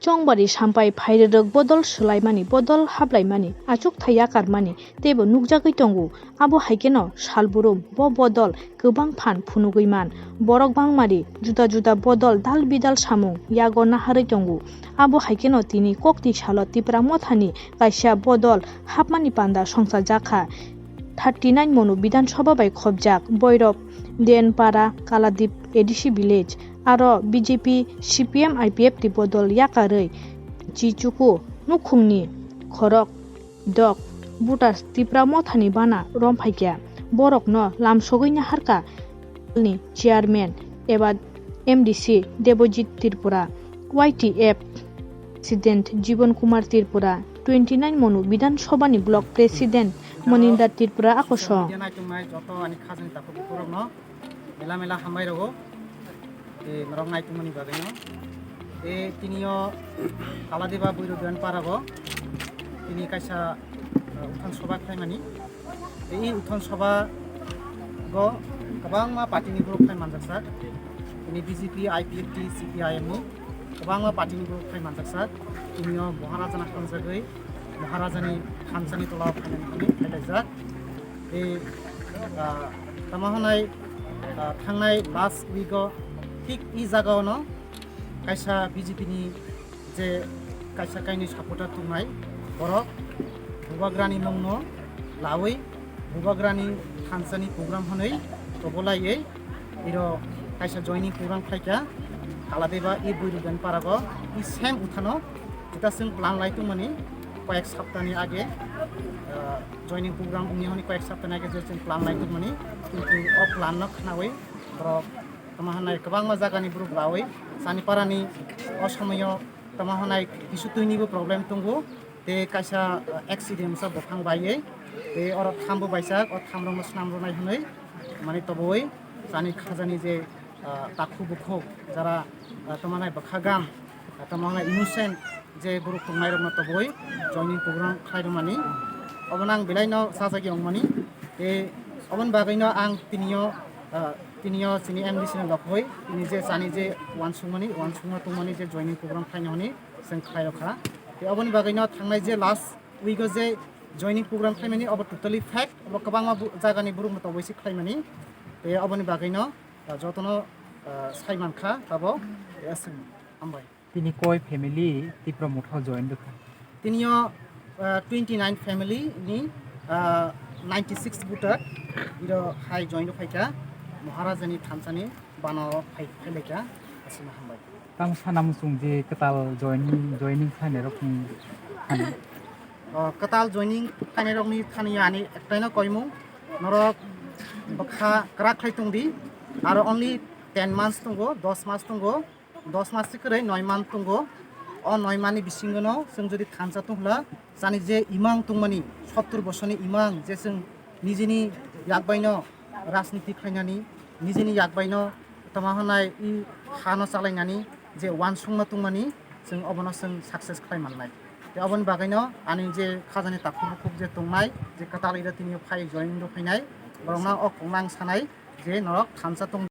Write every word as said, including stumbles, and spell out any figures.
Chongbari sampai phairwrwk bodol swlaimani, bodol hablaimani, achukthai yakarmani teibo nukjagwi tongo. Abo hai kheno salburum bo bodol kwbang phan phunugwi man. Borok bangmari juda juda bodol dal bidal samung yago naharwi tongo. Abo hai kheno tini kokti salo Tipra Mothani kaisa bodol hapmani panda songchajakha. Thirty nine Monu Bidhan Sabha bai khobjak Boirok, Denpara, Kaladip A D C village, aro B J P, C P M, I P F T bodol yakarwi Chichuku nukhungni khorok dok butas Tipra Mothani bana romphaikha. Borokno lamsogwi naharkha ni chairman eba M D C Debojit Tripura, Y T F President Jibon Kumar Tripura, twenty nine Monu Bidhan Sabhani Block President Monindar Tripura akosong. Media naitungnai joto ani khajani takhuk bukhurokno mela mela hambai rogo. E norok naitungmani bagwino. E tinio Kaladeba Boirok Doyan Parago tini kaisa, uh, uthang soba khlaimani. Tei e uthon soba go kwbangma party ni borok phai manjak sir. Tini B J P, I P F T, C P I M ni kwbangma party ni borok phai manjak sir. Tini o Maharaja na hamjagwi, Maharaja ni thansa ni tola o phainani hwnwi phailaijak. Tei, ah, tamo hwnai, ah, thangnai last week o thik e jaga o no kaisa B J P ni je kaisa kainwi supporter tongnai borok Bubagrani mungno lawi Bubagrani thansani program hwnwi tobolaiwi iro kaisa joining program khlaikha Kaladeba e Boirok Doyan Parago e same uthano jeta chwng plan lai tongmani koyek saptani age, ah, joining program wngya hwnwi koyek saptani age je chwng plan lai tongmani kintu o plan no khnawi borok tamo hwnai kwbangma jagani borok lawi Chaniparani o somoyo tamo hwnai kisu twinibo problem tongo tei kaisa, ah, accident sa buphang baiwi tei oro thambo baisa o thamrokno swnamrwnai hwnwi mani toboi chani khajani je, ah, takhu bukhuk jara, ah, tamo hwnai bwkha gam, ah, tamo hwnai innocent je borok tongnairokno toboi joining program khlai rwmani. Obono ang belaino sajagwi wngmani. Tei oboni bagwino ang tinio, ah, tinio chini M D C ni lokhoi tini je chani je uansukmani, uansukma tongmani je joining program khlaina hwnwi chwng khlai rokha. Tei oboni bagwino thangnai je last week o je joining program khlaimani obo totally fake, obo kwbangma bu-, jagani borokno toboi se khlaimani. Tei oboni bagwino, ah, jotono, ah, sai mankha tabok. Yes, hambai. Tini koi family Tipra Motha o join rwkha? Tinio, ah, twenty nine family ni, ah, ninety six voter iro hai join rwkhaikha Maharaja ni thansani bana o phai, phailaikha. Asima hambai. Tamo sana muchung je kwtal joining, joining khlainai rok ni thani? O, kwtal joining khlainai rok ni thani ani ektaino koimung norok bwkha kwrak khlai tongdi aro only ten months tongo, dos mas tongo. Dos mas se kwrwi noi man tongo. O noi manni bisingono chwng jodi thansa tongphla, chani je imang tongmani, sottor bosorni imang, je chwng nijini yakbaino rajniti khlainani, nijini yakbaino tamo hwnai i hano chalainani je uansukma tongmani, chwng obono chwng success khlai mannai. Tei oboni bagwino ani je khajani takhuk bukhuk je tongnai, je kwtal iro tini phai join rw phainai, borokno o kokno ang sanai je norok thansa tong